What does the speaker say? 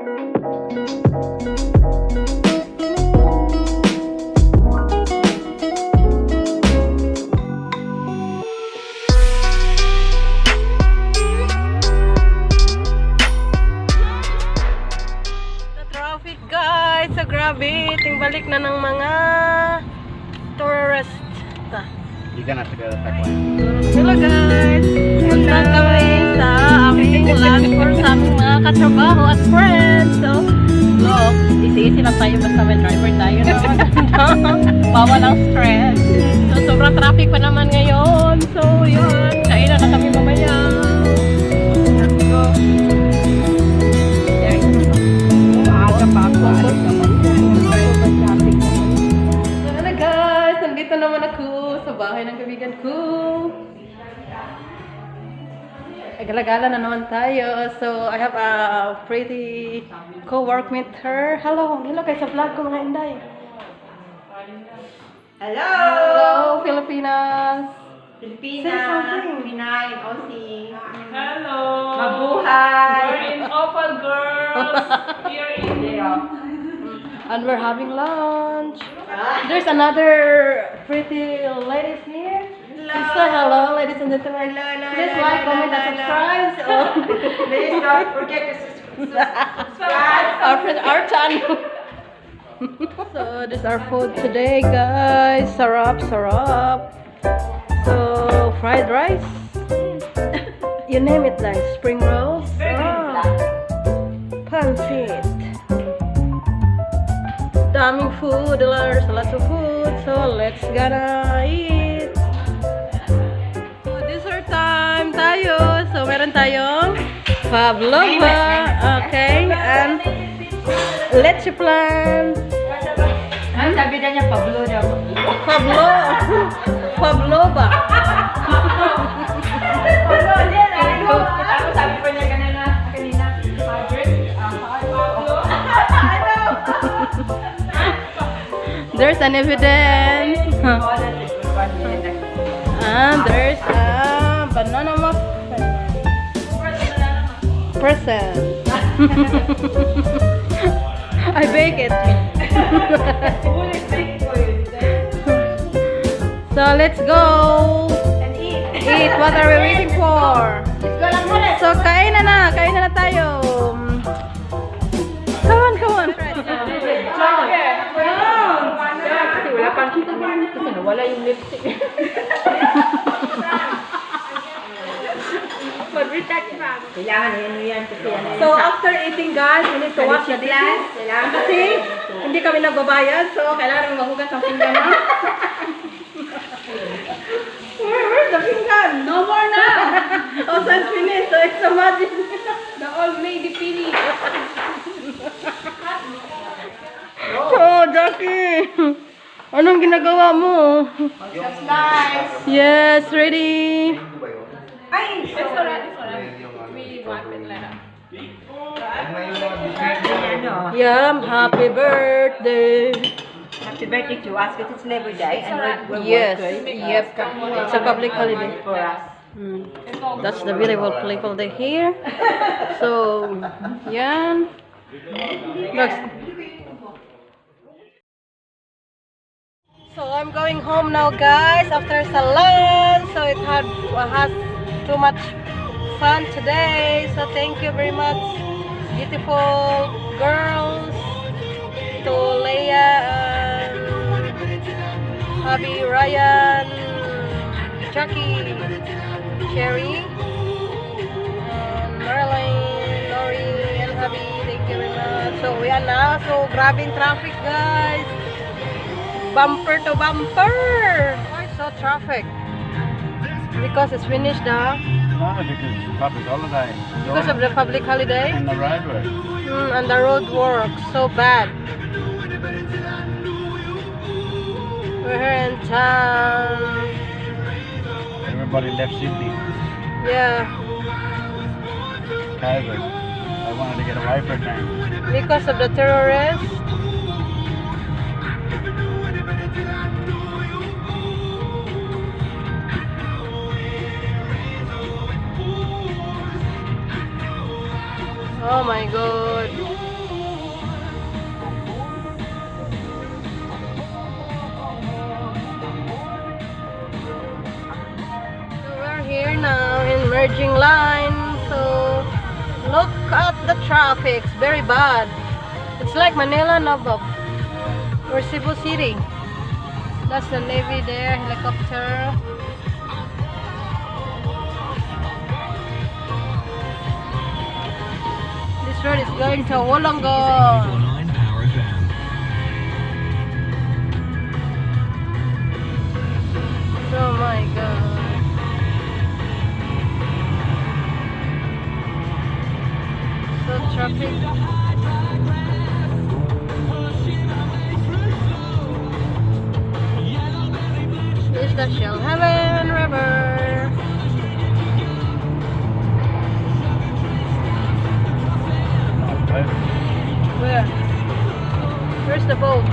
The traffic, guys. So grabe, tingbalik na ng mga tourist. You gonna have to go the back way. Hello, guys! Punta kami sa aming lunch for sa aming mga katrabaho at friends. So, look, easy-easy lang tayo basta may driver tayo. No? Bawal ang stress. So, sobrang traffic pa naman ngayon. So, yun. Kainan na kami mamaya. Let's go. Maaga pa ako. Alis naman. Traffic naman. So, hello guys! Nandito naman ako sa bahay ng kaibigan ko. Ay, gala-gala na naman tayo. So, I have a pretty co-workmate her. Hello! Hello kayo sa vlog ko, mga inday. Hello! Hello, Pilipinas! Pilipinas, Say something. Pinay, Aussie. Hello! Mabuhay! We're in Opal Girls! Here in And we're having lunch. There's another pretty ladies here. Please say hello, ladies and gentlemen. Hello, hello, Please hello, like, hello, comment, and hello. subscribe. So, Please don't forget to subscribe. Our friend, our channel. So this is our food today, guys. Sarap, sarap. So fried rice. You name it, guys. Spring rolls. Ah. Pancit. Daming food. There's lots of food. So let's gonna eat. So dessert time tayo. So meron tayong pavlova. Okay. And leche flan. Ano sabi na niya, Pablo daw. Pablo. Pavlova. Pablo, yan. Ano? Tapos sabi pa niya kanina, Pablo. Ano? There's an evidence. Oh, that's a good one. And there's a banana muffin. Present. I bake it. So let's go. And eat. Eat. What are we waiting for? Let's go lang muna. So kain na na. Kain na na tayo. Come on, come on. Kasi wala pang kasi nawala yung lipstick. Mag-retouch pa. Kailangan ano yan kasi ano. So after eating, guys, we need to wash the dishes. Kailangan Kasi hindi kami nagbabayad, so kailangan namin maghugas ng pinggan. Where's the pinggan? No more na! Oh, so it's finished. So it's a magic. The old lady finish! Oh, Jackie! Anong ginagawa mo? Slice. Yes, ready. Ay, It's alright, it's alright. We wipe it later. Ano? Yum, happy birthday. Happy birthday to us because it's Labor Day and we're Yes, working. Yep. It's a public holiday. For us. That's the beautiful playful day here. So, yan. So I'm going home now, guys, after salon. So it had has too much fun today. So thank you very much, beautiful girls, to Leia and Javi, Ryan, Jackie, Cherry, and Marilyn, Lori, and Javi. Thank you very much. So we are now, so grabe yung traffic, guys. Bumper to bumper. Why so traffic? Because it's finished now. No, because it's public holiday. Because of the public holiday. And the roadwork. And the road work so bad. We're here in town. Everybody left Sydney. COVID. They wanted to get away for a change. Because of the terrorists. Oh my God. Merging line. So look at the traffic. It's very bad. It's like Manila, no, Bob? Or Cebu City. That's the Navy there, helicopter. This road is going to Wollongong. 9 Power FM. Oh my God. So traffic. Is the Shoalhaven River. Nice boat. Where? Where's the boat?